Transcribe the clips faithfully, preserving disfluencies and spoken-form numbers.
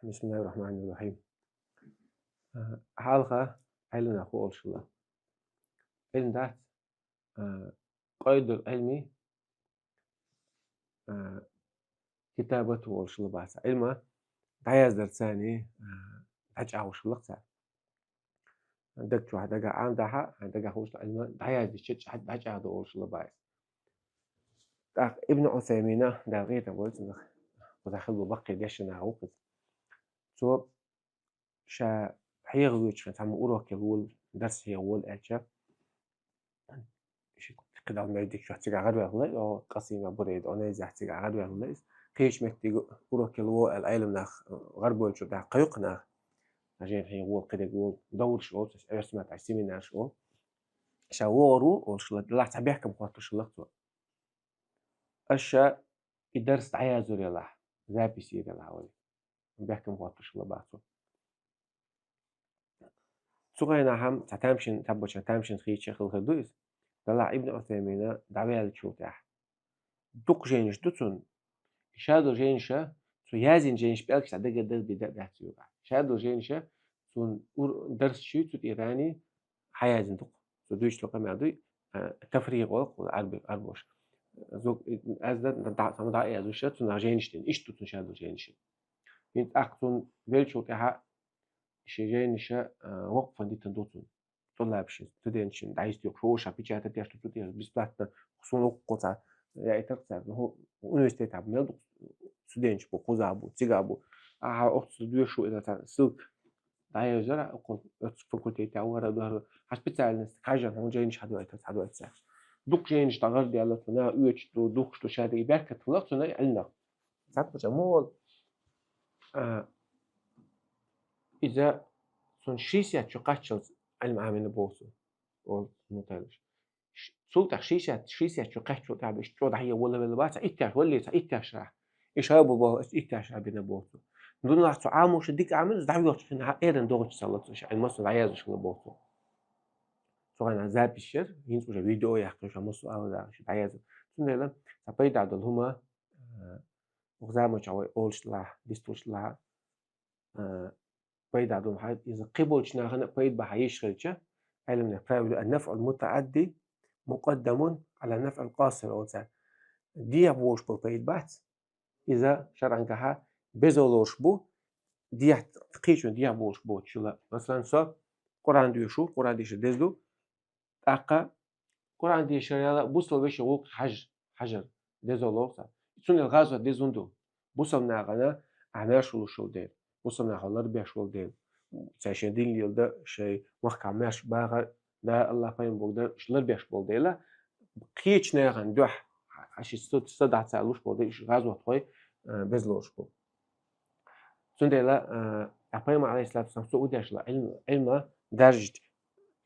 بسم الله الرحمن الرحيم. Э, хьалха Ӏилманах хӀу олуш хилла? Ӏилма дац, э, къайдул Ӏилми, э, китабату олуш хилла бац. Ӏилма дӀаяздарца, э, дӀачӀагӀуш хилла цара. Даг чохь дагахь Ӏамадахь, хьайн дагахь хууш долу Ӏилма дӀаяздича, чӀа-, дӀачӀагӀдо олуш хилла бац. ТӀаккха Ибн Усаймина, Дала къинхетам бойла цунах, кхузахь хилла баккхий дешна нах ву-кх иза. Цо ша хьеха воьдучу хенахь цхьамма урок яла волу, дарс хьеха волу аьлча, ши кхидӀа междиг чохь цигахь гӀарваьлла, оха Къасимехь, Бурейда, Унайзехь цигахь гӀарваьлла иза. Кхечу меттиге урок яла ву аьлла, Ӏилманах гӀарбевллачул тӀаьхьа кхайкху нах. Жайна хьеха волу, кхидерг волу, довраш олу, цхьа эрсмат семинарш олу. Ша вогӀур ву олуш хилла, делахь цхьа бехкам хоттуш хилла цо. Аш ша и дарс дӀаяздор елахь, запись йийр елахь вай. Бехкам хоттуш хилла бац цо. Цу хенахь-м цхьа тамашийна, тхьабача тамашийна хийча хилла хир ду иза. Делахь Ибн Усаймина дӀаваьллачул тӀаьхьа дукха жайнаш ду цунна. Ша долу жайнаша, цо язйина жайнаш пӀелгаш цхьа дагара дазбе дац цу юкъахь. Ша долу жайнаша цунна ур-, дарс чуьйцу тӀерани хьаязйина дукха. Цо дуьйцучу къамел дуй, а, тафригъ олу Ӏарби-, Ӏарбоша. Зуг-, аз дан, дан, дан, дан, дан, аз уьш цунах жайнаш дина. Иштта ду цунна ша долу жайнаш. ХӀинца тӀаккха цунна веллачул тӀаьхьа шен жайнаша, а, вакъфан дитина ду цунна. ТӀуллабашна, студенташна дӀайистехь, хӀора ша печатать деш ду цу тӀера, бесплатно, суна вукху цхьа яйтар цара. Ну, университетехь мел ду студенташ бу, кхузахь бу, цигахь бу. Ахьа оццул доьшуш ду иза цхьа ссылка. ДӀаязъяра, оцу факультетехь вара, дара, хьан специальность, хьажа, хьуна жайнаш хьадойтар, хьадойтар цара. Дукха жайнаш дӀагӀардаьлла цунна, оьцуш ду, духкуш ду, ша дерг беркат хилла цунна Ӏилманах. Цхьаъ пача ма волу. А, иза цунна шестьдесят чу кхаччалц Ӏилма Ӏамийна боху цо, олу Муталиш. Ш-, цул тӀаьхьа шестьдесят, шестьдесят чу кхаьччул тӀаьхьа иштта чӀогӀа дӀахьеха волавелла вац, цхьа иттеш валле, цхьа иттешрахь. И шайбу боху, аса иттешрахь бина боху цо. Дунах цу Ӏамоша дика Ӏамийна, дӀахьоьхучу хенахь, эрна догӀучу ца лаца, ша Ӏилма массо дӀаяздеш хилла боху цо. Цу хенахь запись яра, хӀинца уже видео яьккхина, ша массо а ала дагӀа, ша дӀаяза. Цундела цхьа пайда долу хӀума, а, оха заманчохь вай олуш лахь, дисталуш лахь, а, пайда долу хьал, иза кхиболчу нахана а пайда бан хьан йиш хилча, Ӏеламнех правило: «Ан-нафӀул мутаӀадди мукъаддамун Ӏала нафӀил къасир», олу цара. Дехьа болуш болу пайда бац, иза шарӀангахьа безо лоруш бу, дехьа, кхечун дехьа болуш боцучула. Масалан, со Къуръан доьшу, Къуръан дешар деза ду, тӀаккха Къуръан дешарал бусалба вешин гӀуллакх хьаж-, хьажар дезо лорух цара. Цундела гӀазот деза хӀун ду? Бусалба нахана ахь маьрша луш йолу дела, бусалба нахана ларбеш волу дела, цара шайн дин леладан, шайн махкахь маьрша бахар, Дала, Аллах, пайхамар бохург дан ларбеш болу дела, кхечу нахана дуьхьа, хьан ши са, са дахь цара луш болу дела, уьш гӀазотхой, а, беза лоруш бу. Цундела, а, а пайхамар, алейхиссалату вассалам, цо удешла Ӏилма, Ӏилма даржича,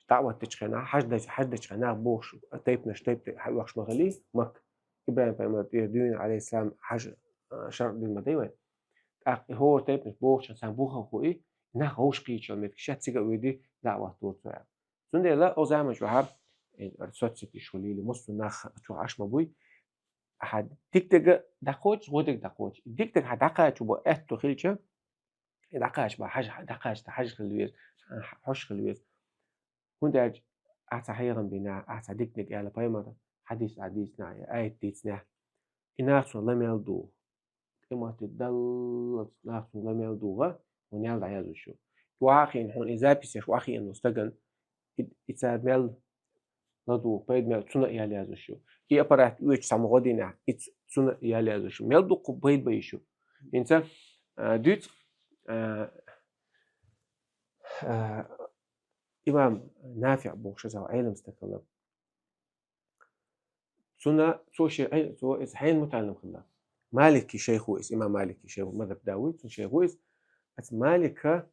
даӀват дечу хенахь, хьаж дечу, хьаж дечу хенахь бохуш, тайпанаш, тайп-, тайп-, хьа-, оьхуш ма хили, Макка. ИбрахӀим пайхамар тӀера дуьйна, алейхиссалам, хьаж, а, шаръ дина ма дай вай. ТӀаккха и хӀора тайпанаш бохучу царна буха а хуи, нах вовшахкхийча метка шаьш цига а вуьйди, даӀват дора цо аьлла. Цундела о заманчу вахьа, э, соцсетиш хуьлийла, массо нах чу Ӏаш ма буй. Хьан дикдага дӀакхочу, гӀо дага дӀакхочу. Дикдага хьан дӀакхача бо аьтту хилча, и дӀакхача бан хьажа, дӀакхача хьажа хила веза, хьош хила веза. ХӀунда аьлча ахь цхьа хьехам бина, ахь цхьа диканиг аьлла пайхамара, хьадис ахь дийцина, я аят дийцина. И нах цунах ла мел дугӀу. Къематде даллалц нах цунах ла мел дугӀу, хьуна ял дӀаязуш ю. И охьахиъна хьуна, и записеш охьахиъна ву стаган, и, и цара мел ладугӀу, пайда мел цунах ял язуш ю. И аппарат оьцуш цхьамма гӀо дина, и ц-, цунах ял язуш ю. Мел дуккха пайда бан йиш ю. ХӀинца, а, дуьйцу, а, а, имам НафиӀ бохуш иза Ӏелам стаг хилла. Цуна, цо шен Ӏи-, цо иза хьенан мутаӀаллим хилла? Малики шайх ву иза, имам Малики шайх ву, мазхаб да вуй, цуьнан шайх ву иза. Аса Малика,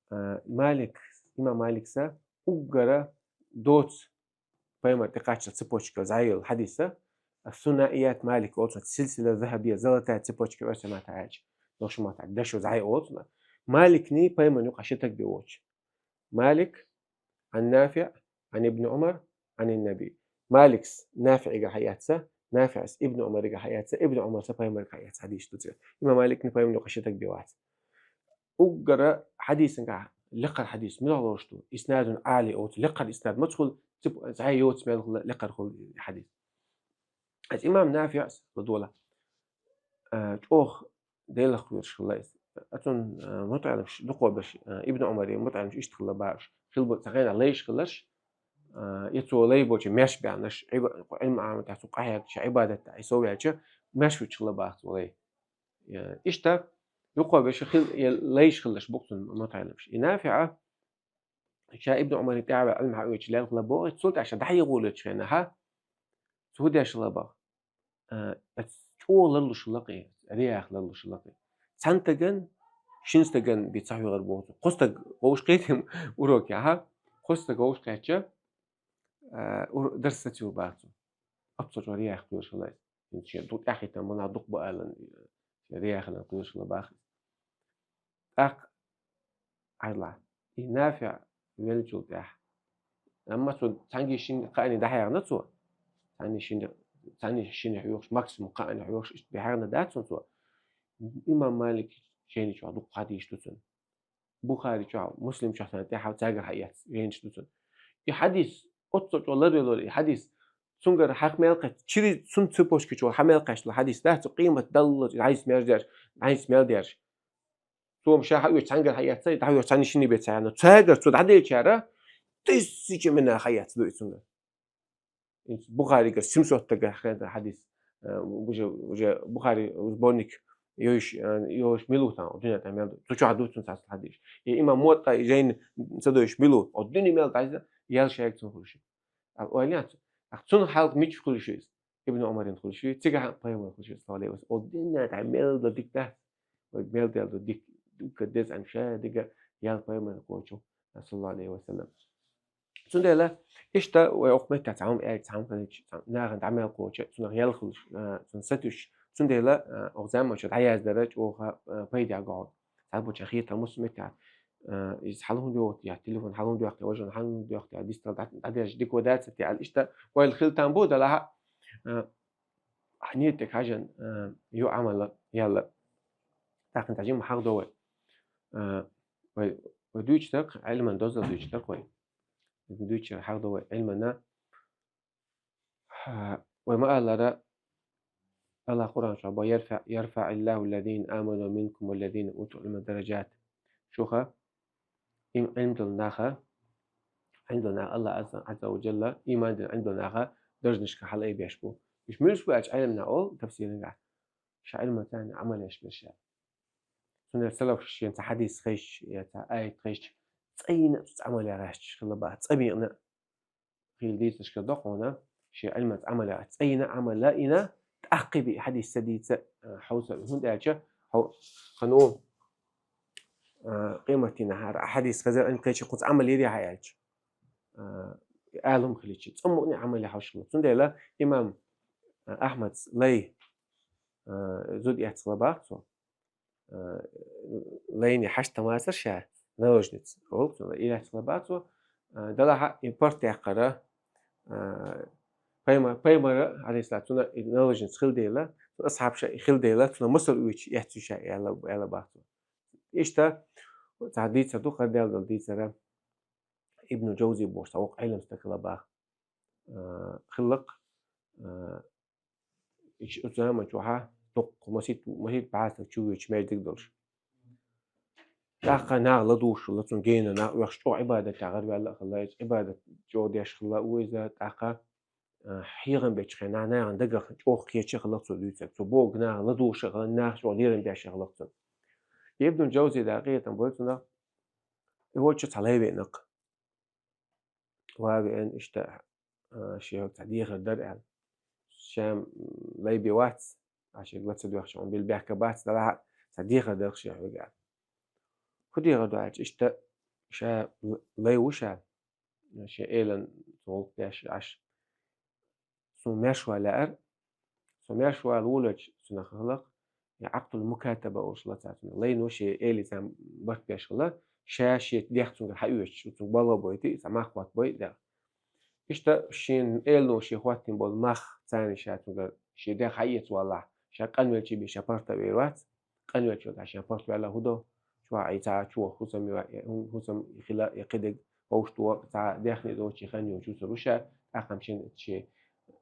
а, Малик, имам Маликса уггара доцу пайхамар тӀекхаччалц цепочка зӀе йолу хьадиса, ас-Сунаият Малик олу цунах, силсила захабия, золотая цепочка, оьрсийн маттахь аьлча, нохчийн маттахь дашо зӀе олу цунах. Маликни пайхамарна юкъахь ши стаг бен воцуш. Малик, Ан НафиӀ, Ан Ибн Умар, Ан Наби. Маликс НафиӀигара хьаэцна, НафиӀс Ибн Умаригара хьаэцна, Ибн Умарс пайхамаригара хьаэцна хьадисаш ду цигара. Имам Маликни пайхамарна юкъахь ши стаг бен вац. уггара хьадисангахь лекхара хьадис мила лоруш ду? Иснадун Ӏали оцу лекхара иснад маца хуьлу, цу зӀе йоцу мел хуьлу лекхара хуьлу хьадис. Аса имам НафиӀ ладола, а, чӀогӀа Делах кхоьруш хилла иза. Ацун, а, мутаӀалимаш дукхо берш, а, Ибн Умари мутаӀалимаш иштта хилла баьш. Хилла бу цхьа гӀайна лайш хилларш, а, я цо лай болчу меш баьнаш, Ӏиба-, Ӏилма Ӏаматехь цу къахьегча, Ӏибадат тӀехь, и сов яьлча, меш вича хилла баха цо лай. Я, иштта, дукхо берш хил-, я лайш хилларш бу цун мутаӀалимаш. И НафиӀа, ша Ибн Умари тӀаьхьа ваьлла Ӏилма хьаоьцуш лелхала боху, цул тӀаьхьа ша дӀахьехалучу хенахь, цо хӀун деш хилла баха? А, оцу чӀогӀа ларлуш хилла кхин, реях ларлуш хилла кхин. Цхьана стагана, шина стагана би ца хьоьгӀар боху. Кхо стаг вовшахкхетий урокехь, кхо стаг вовшахкхетча, а, ур-, дарс сацийла баха цо. Оццул чӀогӀа реях кхоьруш хилла иза. ХӀинца шен ду тӀаьхьахӀиттина, мунах дукха бу алан, реяхалан кхоьруш хилла баха иза. ТӀаккха, Ӏажла, и НафиӀ веллачул тӀаьхьа. Амма цо цхьаьнгге шинна кхаъне дӀахьехна цо. Цхьаьнне шинна, цхьаьнне шинна хьоьхуш, максимум кхаъне хьоьхуш, иштта бен хьехна дац цунна цо. Имам Малик жайни чохь дукха хьадисаш ду цуьнан. Бухари чохь, Муслим чохь санна тӀаьхьа цаьргара хьаэцна жайнаш ду цуьнан. И хьадис, оццул чӀогӀа ларвелора и хьадис. Цуьнгара хьаха мел кхетта, через цуьнан цепочка чу хьа мел кхаьчна хьадис дац, цу къемат даллалц хьадис мел дерш, хьадис мел дерш. Цо ма ша хьаоьцу цхьаьнгара хьаэцна, дӀахьоьцу цхьаьнне шинне бен ца яьхна. Цаьргара цо дӀаделчара, тысяча мина хьаэцна ду и цуьнгара. Бухаригара семьсот стага хьаэцна хьадис, э, уже, уже Бухари сборник йойш, э, йойш мила ву тхан, дуьнен тӀехь мел ду. Цу чохь ду цуьнан цхьа хьадис. И имам МуваттӀа жайна ца дойш мила ву, о дуьне мел дӀайза, ял шайга цунна хуьлуш. А ойла яц. Ах, цунна хьалха мича хуьлуш иза? Ибн Умарин хуьлуш иза, цигахь пайхамар хуьлуш иза, саллаллаху алейхи ва саллям. О дуьнен тӀехь мел дан дика дац. Вай мел дел ду дика, дукха деза ан ша дига ял пайхамар кхочу, саллаллаху алейхи ва саллям. Цундела, иштта вай окху меттехь цхьа хӀума аьлча, цхьа хӀума хилча, цхьа нахана дӀа мел кхочу, цунах ял хуьлуш, а, цунна сатуьйсуш. Цундела, а, окху заманчохь дӀаяздара чӀогӀа, а, пайда гӀо. Цхьаболчарна хетар муьлхха меттехь, а, иза хьалха хӀунда йоху, я телефон хьалха хӀунда йоху, я важа хьалха хӀунда йоху, я дистал дӀа-, дӀадерзаш дика дац те аьлла. Иштта ойла хила там бу, делахь а, а, хьан ният тӀе хьажан, а, ю Ӏамал яла. ТӀаккха цхьа жимма хьахдо вай. А, вай, вай дуьйцу дакъа, Ӏилман дозалла дуьйцу дакъа вай. Дуьйцура хьахдо вай Ӏилмана. Вай ма-аллара, Аллах Къуръан чохь бо: «Ярфа-, ярфаӀиллаху аллазина аману минкум валлазина утул Ӏилма даражат». Шуха, им Ӏилма долу наха, Ӏилма долу наха, Аллах Азза, Азза ва Джалла, иман дина Ӏилма долу наха даржанашка хьалаайбеш бу. Уьш муьлш бу аьлча, Ӏилмана олу тафсирангахь, ша Ӏилма царна Ӏамал еш берш. Цундела салафаш шен цхьа хьадис хезча, я цхьа аят хезча, цӀа йина а цуьнца Ӏамал ян гӀерташ хилла баха, цӀа бийкъина а. Хила дийцарш хила до хьуна, шен Ӏилманца Ӏамал ян, цӀа йина Ӏамал ян йина, тӀаккха бен хьадис ца дийца, а, хьовса, хӀунда аьлча, хьо-, хьан ву, а, къематдийнахь хӀара хьадис хезар, Ӏилма кхечи кхуьнца Ӏамал йире хьан аьлча. А, алам хилча, цӀа мукъане Ӏамал ян хьовш хилла. Цундела имам, а, Ахьмадс лай, а, зуда эцхила баха цо. А, лайне хьашт тамацар ша, наложница. Олу цунна, и лаьцна бац цо, а, далахьа и порт яккхара, а, пайма-, пайхамара, алейхиссалату, цунна и наложница хила дела, цунна асхьаб ша и хила дела, цунна масал уьйчу эццу ша, аьлла, аьлла бац цо. Иштта, цхьа дийцар ду, кхара дел долу дийцара, Ибну Джаузи бохуш, цхьа воккха Ӏелам стаг хила баха. А, хиллакх, а, Иш-, оцу заман чохьа дуккха масийтта, масийтта бӀе стаг чу воьдуш маьждиг долуш. ТӀаккха наха ладугӀуш хилла, цунна гена нах оьхуш чӀогӀа Ӏибадатехь гӀараваьлла а хилла, иза Ӏибадат чӀогӀа деш хилла, ву иза тӀаккха, а, хьехам бечу хенахь, нахана дагах чӀогӀа кхеча а хилла цо дуьйцург. Цо бохург наха ладугӀуш а хилла, наха чӀогӀа лерам беш а хилла цунна. Ибн Джаузи дакъе а там бойла цунах, и волчу цхьа лай веанакх. Ва веана иштта, а, шен хьоьга цхьа дехар дара аьлла. Ша, м, лай бен вац, а, шега ла ца доьхча, хьуна билла бехке бац, далахьа, цхьа дехар дара шен хьоьга аьлла. ХӀун дехар ду аьлча, иштта ша л-, лай ву ша, шен элан гӀуллакх деш Ӏаш. Цунна маьрша вала лаьара. Цо маьрша вала волавелча, цунах хиларх, и Ӏакъдул мукатаба олуш хилла цара цунах. Лайно шен элица барт беш хилла, ша шен дех цуьнгара хьаоьцуш, цуьнга балха бойтий, иза мах хӀоттабой дела. Иштта шен элано шен хӀоттийна болу мах царна ша цуьнгара шен дех хьаэца валахь, ша къанвелчий бен ша паргӀат вер вац, къанвелча валахь ша паргӀат ваьлла хӀун до? чохь Ӏийца чу ваха хӀусам ю, хӀусам хила, и кхидерг вовшахтоха, цхьа дехне доцчу хан йоцуш вуьсур ву ша, тӀаккха-м шен шен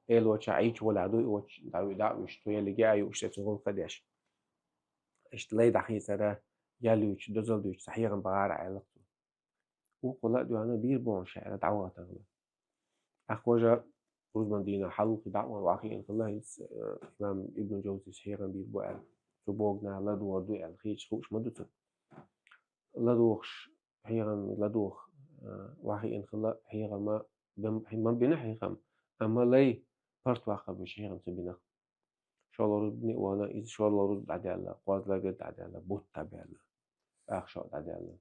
элочохь Ӏийча гӀолехь ду, и оцу дӀа-, дӀа а вуьйш, цу еллиг яа юуш, цу гӀуллакх а деш. Иштта лай дӀахийцара, ял юьйцуш, дозалла дуьйцуш, цхьа хьехам бахьара аьлла цо. Вукхо ла а доьгӀна, бийр бу хьуна ша аьлла, дӀавахийтина хилла. ТӀаккха важа рузбан дийнахь хьалха дӀа а вахийтина хилла, хӀинца, э, имам Ибн Джавзис хьехам бийр бу аьлла. Цу богу наха ладогӀур ду аьлла, хийца хууш ма ду цунна. ЛадогӀуш, хьехам ладогӀа, э, вахийтина хилла, хьехам ма бина хьехам, амма лай паргӀат ваккха буьйцу хьехам ца бина. ШолгӀа рузбане а вахана, иза шолгӀа рузба дӀадаьлла, кхозлаги дӀадаьлла, бутт дӀабаьлла, тӀаккха шо дӀадаьлла.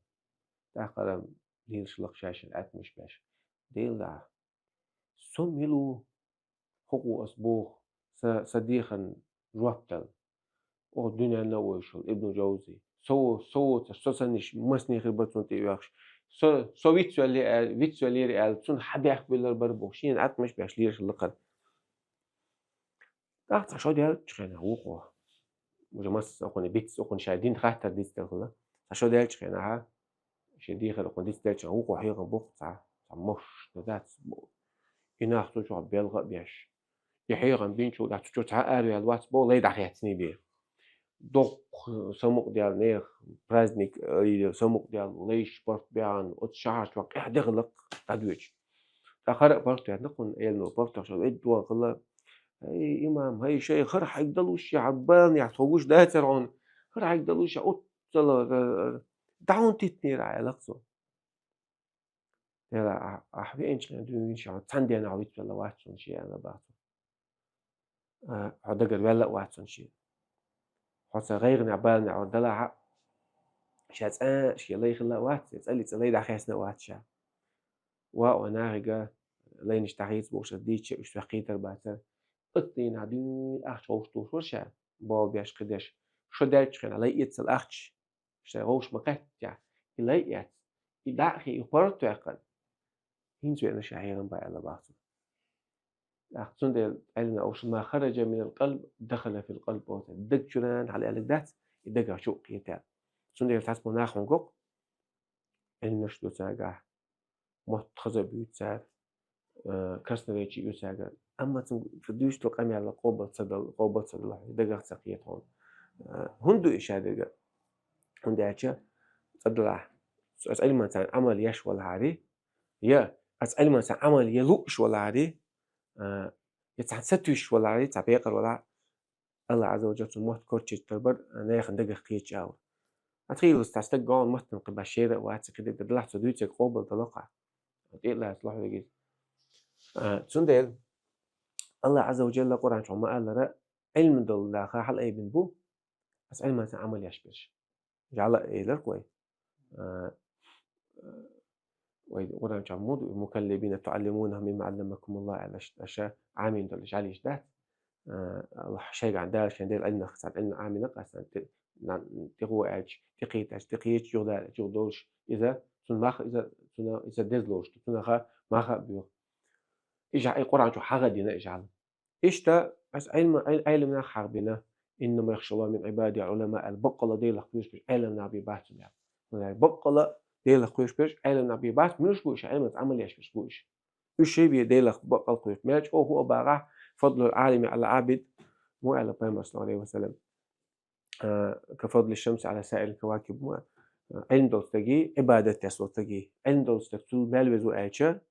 ТӀаккха лелаш лакха шайшинна Ӏаьткъамаш беш. Дела дахьа, со мила ву, хӀокхо ас боху, сан, сан дехарна жоп дала? Оха дуьненна а вовшал, Ибн Джавзи. Со, со воцург, со санна массане хир бара цунна тӀе оьхуш. Со, со вицвеллера аьлла, вицвеллера аьлла, цунна хьан бехк биллар бара боху, шена Ӏаьткъамаш беш лелаш лакхара. ТӀаккха цхьа шо даьллачу хенахь вукхо, уже массо а окхунна бицбелла, окхунна шайн дин хаттар дицделла хилла. Цхьа шо даьллачу хенахь, шен дехар окхунна дицделлачу хенахь, вукхо хьехам боккху цхьа, цхьа мощный дац боху. И нах цу чохь белха а беш. И хьехам бинчул тӀаьхьа цу чуьра цхьа а араваьлла вац боху, лай дӀахецний бен. Доккха самукъадаьлла нехан праздник, ай, самукъадаьлла, лайш паргӀат баьхна, оцу шахьар чохь къаьхьа дехалла дӀадоьдуш. ТӀаккха хӀара а паргӀат ваьхна, кхунна элано паргӀат ваьхна, вай дуьйна хилла: «ХӀай, имам, хӀай, шайх, хӀара хьайга далуш я, хьан баланехь тхо гуш дацара хьуна, хӀара хьайга далуш я, оццул, э, дӀа хӀунда титтинера ахь?» — аьлла цо. «Дела, ахь, ахь веанчу хенахь дуьйна ша, хьо цхьана денна хьо вицвелла вац хьуна шен», — аьлла боху цо. «Э, хьо дагара ваьлла а вац хьуна шен. Хьо сан гӀайгӀанехь, баланехь хьо далахь а, ша цкъа а шен лай хилла а вац, я цкъа а цкъа лай дӀахецна а вац ша. Ва, ва нахе, лайнаш дӀахийца бохуш ас дийцича, уьш соьх кхетар бацара. Оцу дийнахь дуьйна ахча вовшахтухуш вара ша, болх беш, кхидерш. Шо даьллачу хенахь лай эццал ахча, шайн вовшах ма-кхеттехь, и лай эцна, и дӀа а хи, и паргӀат ваьккхина. ХӀинца веана ша хьехам бан», — аьлла боху цо. ТӀаккха цундела Ӏилман овшал: «Ма хараджа минал къалб, дахала фил къалб», — олу. Даг чуьра хьалаьлларг дац, и дагах чу а кхетар. Цундела цхьацца бу нах хьуна гуш, Ӏилманаш ду цаьргахь, мотт хаза а буьйцу цара, э, красноречие ю цаьргара. Амма цуьнга дуьйцуш долу къамел къобал ца дала, къобал ца дала, дагах ца кхета хьуна. Э, хӀунда ду и шадерг? ХӀунда аьлча, цкъа делахь, аса Ӏилманца Ӏамал еш валахьара, я аса Ӏилманца Ӏамал ян лууш валахьара, э, я цхьаьна сатуьйсуш валахьара, цхьа пекъар валахь, Аллах Азза ва Джалла цуьнан мотт корачуьйтур бара, нехан дагах кхеташ агӀор. Аса хийла стаг гон маттана кхин баш шера а вац, кхидерг дан делахь, цо дуьйцург къобал далахь. ТӀе а лаьцна лохьа вегиз. А, цундела Аллах Азза ва Джалла Къуръан чохь ма-аллара, Ӏилма долу наха хьалаайбина бу, аса Ӏилманца Ӏамал еш берш. ЖӀаьла а элира вай. А, а, вай Къуръан чохь ма ду: «Мукаллибина туаллимунаху мимма алламакумуллах», — аьлла, аша Ӏамийна долу жӀаьлаш дац. А, Аллах шайгахь Дала шайн делла Ӏилманах цхьа Ӏилма Ӏамийна къастан, тӀе-, на-, тӀе гӀо аьлча, тӀе кхеташ, тӀе кхеташ, юха дала, юха долуш, иза, цунна мах, иза, цунна, иза деза лоруш ду, цунах мах а боьху. И жа-, и Къуръан чу хьагӀ а дина и жӀаьла. Иштта, аса Ӏилма-, Ӏил-, Ӏилманах хьагӀ бина: «Иннама яхшаллаха мин Ӏибадихил Ӏулама», — аьлла, баккъала Делах кхоьруш берш Ӏилманах бен бац цуьнан. Баккъала Делах кхоьруш берш Ӏилманах бен бац, муьлш бу уьш, Ӏилманца Ӏамал еш берш бу уьш. Уьш шай бен Делах баккъала кхоьруш. Мел чӀогӀа хӀу а багӀахь, «фадлул Ӏалими Ӏалал Ӏабид», ма аьлла Пайхамара, саллаллаху Ӏалайхи ва саллам, а, «ка фадли шамси Ӏала саирил кавакиб», ма, а, Ӏилма долу стаге, Ӏибадат деш волу стаге. Ӏилма долу стаг цул мел веза ву аьлча,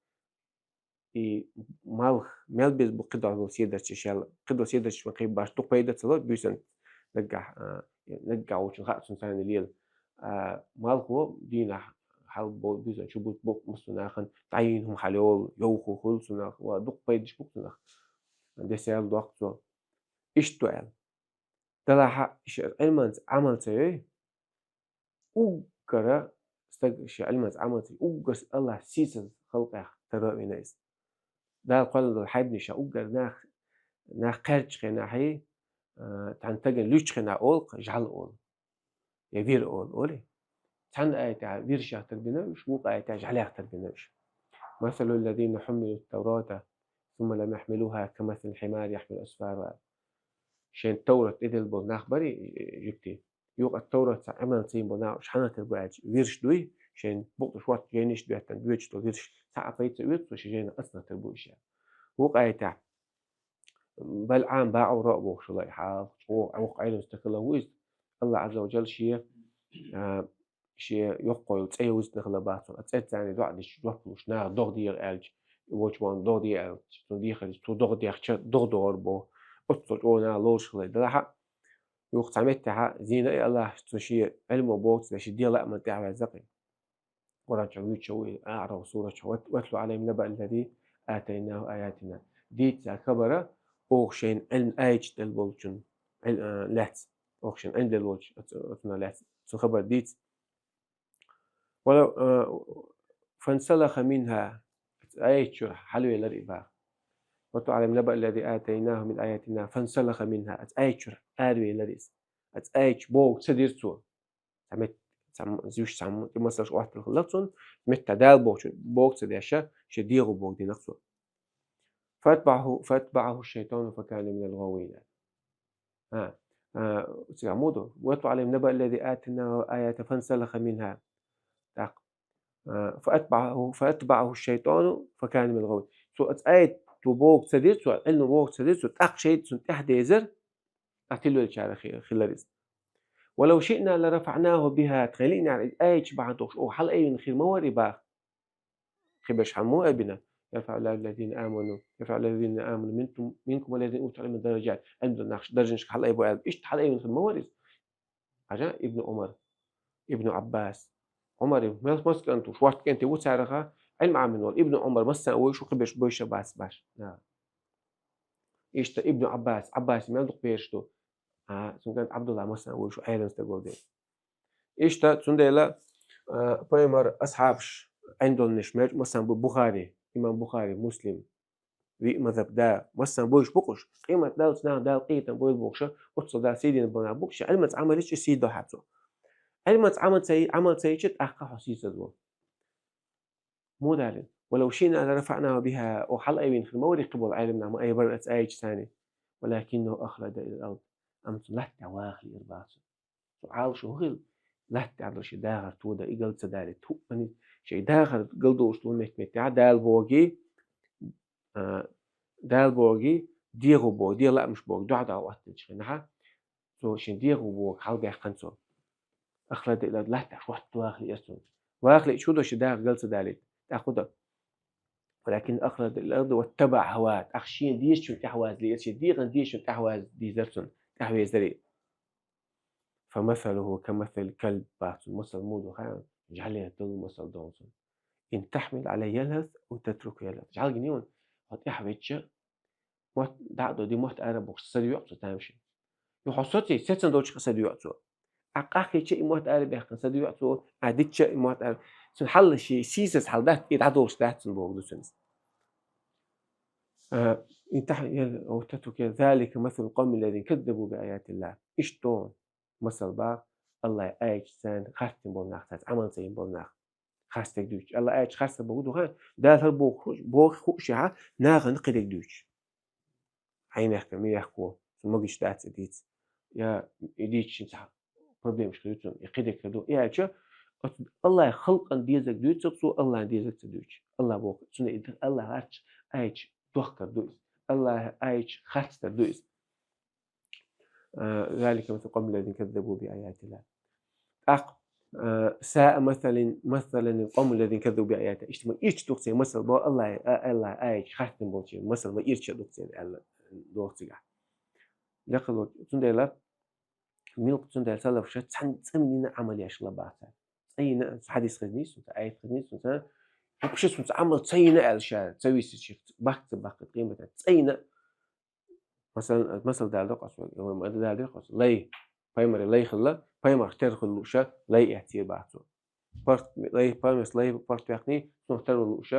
и малх мел беза бу кхидолу седарчаш аьлла, кхидолу седарчаш ма кхин баш дукха пайда ца ло, буьйсан наггахь, а, наггахь волчун хаьа цунна царна лела. А, малхо дийнахь хьал бо-, буьйсан чу бу-, бу-, массо а нахана дӀайийна хӀума хьалайолу, йовхо хуьлу цунах, ва дукха пайдаш бу цунах. Десаьл доккху цо. Иштта ду аьлла. Делахь а, иша Ӏилманца Ӏамал ца йой, уггара стаг шен Ӏилманца Ӏамал ца йой, уггар Аллах сийсаза халкъех тара а вина иза. Дала кхоьллина долу хьайбанаш уггар нах, нах кхаьрдачу хенахь, а, тхьана стагана луьйчу хенахь олу-кх жӀаьла олу. Я вира олу, олий? Цхьана аятехь виршех тарбина уьш, вукху аятехь жӀаьлех тарбина уьш. «Масалул лазина хьуммилут Таврата, сумма лам яхьмилуха, камасалил хьимари яхьмилу асфара». Шен Таврат тӀеделла болу нах барий, жуьгтий? Юкъа Товратца Ӏамал ца йина бола нах уж хьанатар бу аьлча, вирш дуй, шайн букъ шорта жайнаш доьттан доьчу долу вирш, цхьа а пайда ца оьцу, цо ши жайна къаснатар бу иша. Вукъа аятехь, БалӀам БаӀура а бохуш хилла и хьал, чӀогӀа воккха Ӏелам стаг хилла ву иза. Аллах Ӏазза ва Джалла шен, а, шен йоккхойла цӀе вуьзна хилла бац цунна. А цӀерца царна доӀа дича жоп луш, наха догӀа дегӀа аьлча, вочу бохна догӀа дегӀа аьлча, цунна дехар, цо догӀа дехча, догӀа догӀар боху. Оццул чӀогӀа наха лоруш хилла. Делахь а, юха цхьа меттехь а зийна и Аллах цу шен Ӏилмо боху ца деш, шен дегӀ лааман тӀаьхьаваьзза кхин. Къуръан чохь вуьйцуш ву и АъӀраф сурат чохь: «واتل عليهم نبأ الذي آتيناه آياتنا». Дийца хабар оха шайна Ӏилма аяташ делла волчун, Ӏил-, а, лаьцна, оха шайна Ӏилма делла волчу, оцу-, оцунах лаьцна, цу хабар дийца. Вала, а, «فانسلخ منها», аяташ чуьра хьалавелира и боху. «واتل عليهم نبأ الذي آتيناه من آياتنا فانسلخ منها», аяташ чуьра аравелира иза. Аяташ бохург ца дира цо. Цхьа мет-, цхьа м-, зуьйш цхьа м-, тӀе масалш Ӏоттала хилла цунна, меттахь Дала бохучу бохург ца деш, шен дегӀо бохург дина цо. «فأتبعه، فأتبعه الشيطان فكان من الغاوين». А, а, цигахь муха ду: «واتل عليهم نبأ الذي آتيناه آياتنا فانسلخ منها». ТӀаккха, а, «فأتبعه، فأتبعه الشيطان فكان من الغاوين». Цо аяташ бохург ца дира цо, Ӏилма бохург ца дира цо, тӀаккха шайтӀа цунна тӀаьхьа дезара, а, тилвеллачарах хи-, хилира иза. «ولو شئنا لرفعناه بها», тхайна лиънехь аяташ бахьана тохуш оха хьалаайвина хир ма вара и боху. Кхиберш хьан муха айбина? «يرفع الله الذين آمنوا، يرفع الله الذين آمنوا منكم، منكم والذين أوتوا العلم درجات». Ӏилма долу нах даржанашка хьалаайбо аьлла, иштта хьалаайвина хир ма вара иза. Хьажа, Ибн Умар, Ибн Ӏаббас, Ӏумар, мас-, мас кӀант ву, шорта кӀанте ву цараха, Ӏилма Ӏамийна волу Ибн Ӏумар, массарна вуьйш ву, кхиберш бу иша бац баш. Да. Иштта Ибн Ӏаббас, Ӏаббасе мел дукха бераш ду. А, цуьнан кӀант Ӏабдулла массарна вуьйш ву, Ӏелам стаг волу дела. Иштта, цундела, а, пайхамар асхьабаш Ӏин долнаш мел массарна бу, Бухари, имам Бухари, Муслим, виъ мазхаб да, массарна буьйш бу-кх уьш. Къемат даллалц наха Дала къинхетам бойла бохуш, оццул Дала сий дина болу нах бу-кх уьш, Ӏилманца Ӏамал йича сий до хьан цо. Ӏилманца Ӏамал ца йи-, Ӏамал ца йича, тӀаккха хьо сийсаз ву. Муха далийна? «ولو شئنا لرفعناه بها», оха хьалаайвина хир ма вара и кхиболу Ӏелам нах, ма айбар аца аяташ царна. «ولكنه أخلد إلى الأرض». Амма цо латта тӀехь ваха лиира боху цо. Цу Ӏалашо хӀун хилла? Латта тӀехь долу шен дахар тодан, и гал ца далийта. ХӀуъани шен дахар галдолуш долу меттиг-меттигехь Дала бохург, а, Дала бохург, дегӀо бохург, дегӀан лаамаш бохург, дуьхьал-дуьхьал Ӏоттаделча хенахь, цо шен дегӀо бохург хьалдаьккхина цо. «أخلد إلى الأرض», латта тӀехь шортта ваха лиира цо. Ваха лиъча хӀун до, шен дахар гал ца далийта? ТӀаккха хӀун до? «ولكنه أخلد إلى الأرض واتبع هواه». ТӀаккха шена дезачунна тӀаьхьаваза лиира, шен дегӀан дезачунна тӀаьхьаваза дийзара цунна, тӀаьхьавезара. «فمثله كمثل الكلب», боху цуьнан масал муха ду хаьий? ЖӀаьлера долу масал ду цуьнан. «إن تحمل عليه يلهث أو تتركه يلهث». ЖӀаьла гиний хьуна, хьо тӀаьхьавеъча, мотт дӀа а дойий, мотт ара а боккхуш, садоьгӀу цо тамашийна. Юха хьо соций, сецна долчохь садоьгӀу цо. Ахь къахкхийча и мотт ара баьккхина садоьгӀу цо, ахь дитча и мотт ара. Цуьнан хьал шен сийсаз хьал дац, и дӀадолуш дац цуьнан бохург ду цуьнан. А, «إن تحمل عليه يلهث أو تتركه يلهث ذلك مثل القوم الذين كذبوا بآيات الله». Иштта ду масал боху, Аллахьан аяташ царна харцдина болу нах, цаьрца Ӏамал ца йина болу нах. Харцдерг дуьйцу. Аллахьан аяташ харцдерг бохург ду хаьий? Дала хӀара бохург, бохург хууш а, нахана кхидерг дуьйцу. Хьайн мехкан ма яхко, цу магаш дац и дийца. Я и дийца шен цхьа проблемаш хир ю цунна, и кхидерг хир ду. И аьлча, оцу Аллахьан халкъана дезарг дуьйцу цо, Аллахьан дезарг ца дуьйцу. Аллахь боху, цуьнан и д-, Аллахьан аяташ, аяташ дохкар ду иза. Аллахьан аяташ харцдар ду иза. А, «ذلك مثل القوم الذين كذبوا بآيات الله». ТӀаккха, а, «ساء مثلا، مثلا القوم الذين كذبوا بآياتنا». Иштта ма ирча ду-кх церан масал боху, Аллахь, а, Аллахьан аяташ харцдина болчеран масал ма ирча ду-кх церан аьлла, доху цигахь. Лекха ло, цундела, милка цундела салафаша цхьана цӀанйина Ӏамал еш хилла боху цара. ЦӀанйина, хьадис хезний суна, аят хезний суна, вообще цунца Ӏамал ца йина аьлла ша, ца висича, баккха ца баккхийта къематан. ЦӀанйина Масал, масал даладо-кх ас вай, вай ма даладо-кх ас. Лай, пайхамаран лай хилла, пайхамарх тера хуьлуш лай эццийра боху цо. ПаргӀат, лай, пайхамарс лай паргӀат ваьккхиний, цунах тера лууш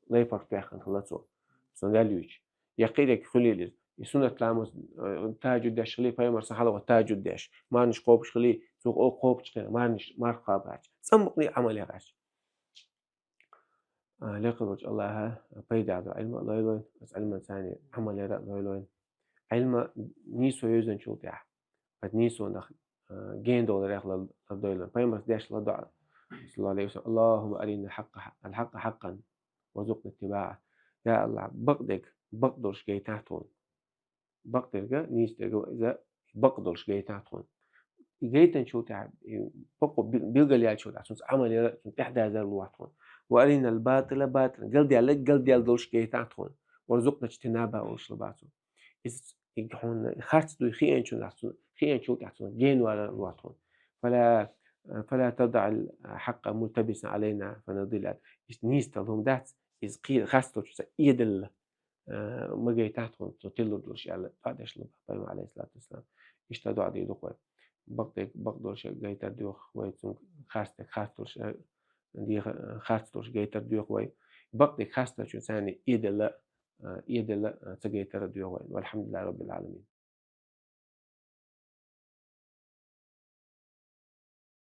лай паргӀат ваьккхина хилла цо. Цунна лай луьйчу. Я кхидерг хуьлийла иза. И суннат ламаз, э, тахӀажжуд деш хилий, пайхамарс хьалха тахӀажжуд деш. Марнаш кхобуш хилий, цо кхобуш хилий, марнаш, марха кхаба гӀерташ. ЦӀанбукъний Ӏамал ян гӀерташ. А, лекха волчу Аллаха пайда долу Ӏилма а лойла вайна, оцу Ӏилманца Ӏамал яра а лойла вайна. Ӏилма нийсо йовзанчул тӀаьхьа, оцу нийсонах а, ген доларах лар-, лардойла. Пайхамарас деш ла дуӀа, саллаллаху алейхи ва саллям: «Аллахумма арина хьакъа, аль-хьакъа хьакъан, варзукъна иттибаъа». Я Аллах, бакъдерг бакъдолаш гайтахь тхона. Бакъдерг, нийсдерг, из бакъдолаш гайтахь тхона. И гайтанчул тӀехьа, и бакъо бил-, билгалъяьчул тӀехьа, цунца Ӏамал яр, цунна тӀехьадазар лувахь тхона. «Ва арина аль-батӀила батӀилан». Галдаьлларг галдаьлла долаш гайтахь тхона. «Варзукъна иджтинабаху», олаш лу бацу. Из, и хьона харц дуй хианчул тӀехьа цунна, хианчул тӀехьа цунна ген валар лувахь тхона. «Фала, фала тадаъ аль-хьакъа мультабисан алейна фанадилля». Иштта нийсдала хӀума дац, из кхи-, харц долчунца эдала, а, ма гайтахь тхона, цо тилла долаш аьлла, дуӀа деш лу Пайхамара, алейхиссалату вассалам. Иштта дуӀа де дукха вай. Бакъдерг бакъдолаш гайтар доьху вай, цунга харцдерг харцдолаш, а, деха-, харцдолаш гайтар доьху вай. Бакъдерг харцдолчунца эдала, а, эдала, а, ца гайтар доьху вай. Валь-хьамдулиллахи раббиль-Ӏаламин.